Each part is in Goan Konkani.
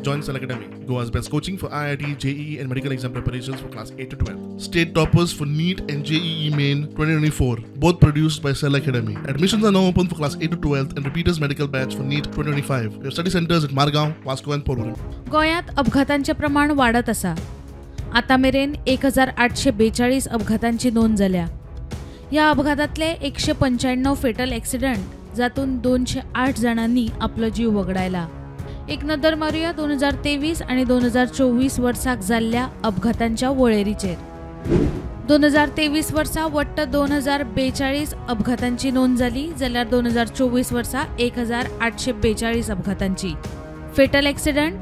Join Cell Academy, Goa's best coaching for IIT, JEE and medical exam preparations for class 8 to 12. State toppers for NEET and JEE Main 2024, both produced by Cell Academy. Admissions are now open for class 8 to 12 and repeaters medical batch for NEET 2025. We have study centers at Margao, Vasco and Porvorim. गोंयांत अपघातांचें प्रमाण वाडत आसा. आतां मेरेन 1842 अपघातांची नोंद जाल्या. ह्या अपघातांतले 195 फेटल एक्सिडंट जातून 208 जाणांनी आपलो जीव वगडायला. एक नदर मारुया 2023 आनी 2024 वर्साक जाल्ल्या अपघातांच्या वळेरीचेर. 2023 वर्सा वट्ट 2042 अपघातांची नोंद जाली, जाल्यार 2024 वर्सा 1842 अपघातांची. फेटल एक्सिडंट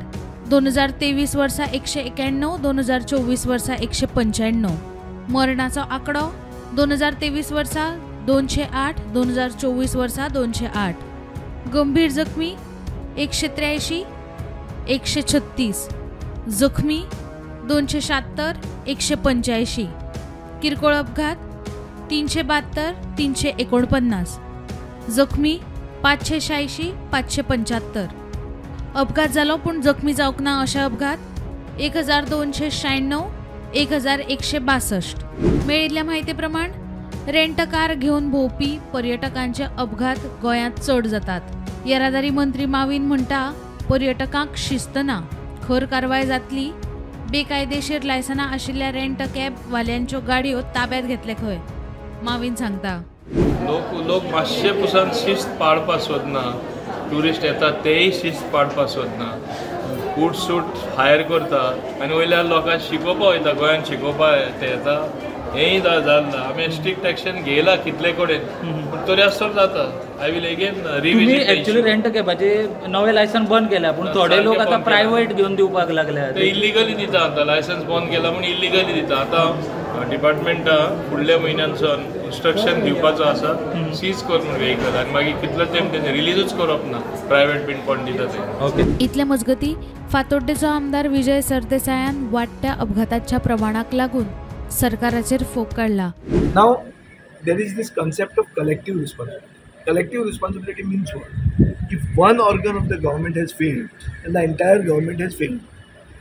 2023 वर्सा 191, 2024 वर्सा 195. मरणाचो आंकडो 2023 वर्सा 208, 2024 वर्सा 208. गंभीर जखमी 183, 136, जखमी 276, 185. किरकोळ अपघात 372, 349, जखमी 586, 575. अपघात जालो पूण जखमी जावंक ना अशे अपघात 1296, 1162. मेळिल्ल्या म्हायती प्रमाण रेंट कार घेवन भोंवपी पर्यटकांचे अपघात गोंयांत चड जातात. येरादारी मंत्री माविन म्हणटा, पर्यटकांक शिस्त ना, खर कारवाय जातली. बेकायदेशीर लायसनां आशिल्ल्या रेंट कॅब वाल्यांच्यो गाडयो ताब्यात घेतले खंय, माविन सांगता. लोक मातशे पसून शिस्त पाळपाक सोदना. ट्युरिस्ट येतात तेय शिस्त पाळपाक सोदना. कूट सूट हायर करता आनी वयल्या लोकांक शिकोवपा वयता, गोंयांत शिकोवपा ते येता. हेंय जालें, आमी स्ट्रिक्ट एक्शन घेयला कितले कडेन, पूण तरी आसतना जाता. I will again revisit. Actually rent कॅबाचे नवे लायसन बंद केल्या, पूण थोडे लोक आतां प्रायवेट घेवन दिवपाक लागल्या. ते इलिगली दिता. आतां लायसन्स बंद केला म्हूण इलिगली दिता. आतां डिपार्टमेंटा फुडल्या म्हयन्यानसून इन्स्ट्रक्शन दिवपाचो आसा, सीज कर म्हूण व्हेकल, आनी मागीर कितलो तेंप तेंचे रिलीजूच करप ना, प्रायवेट बीन कोण दिता ते. ओके. इतले मजगती फातोड्डेचो आमदार विजय सरदेसायान वाडट्या अपघाताच्या प्रमाणाक लागून सरकाराचेर फोग काडला. Now there is this concept of collective responsibility. Collective responsibility means what? If one organ of the government has failed, then the entire government has failed.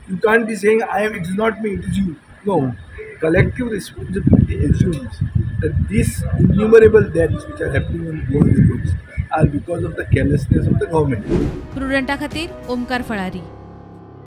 You can't be saying I am, it is not me, it is you. No. Collective responsibility assumes that these innumerable deaths which are happening on Goan roads are because of the carelessness of the government. प्रुडंटा खातीर ओमकार फळारी.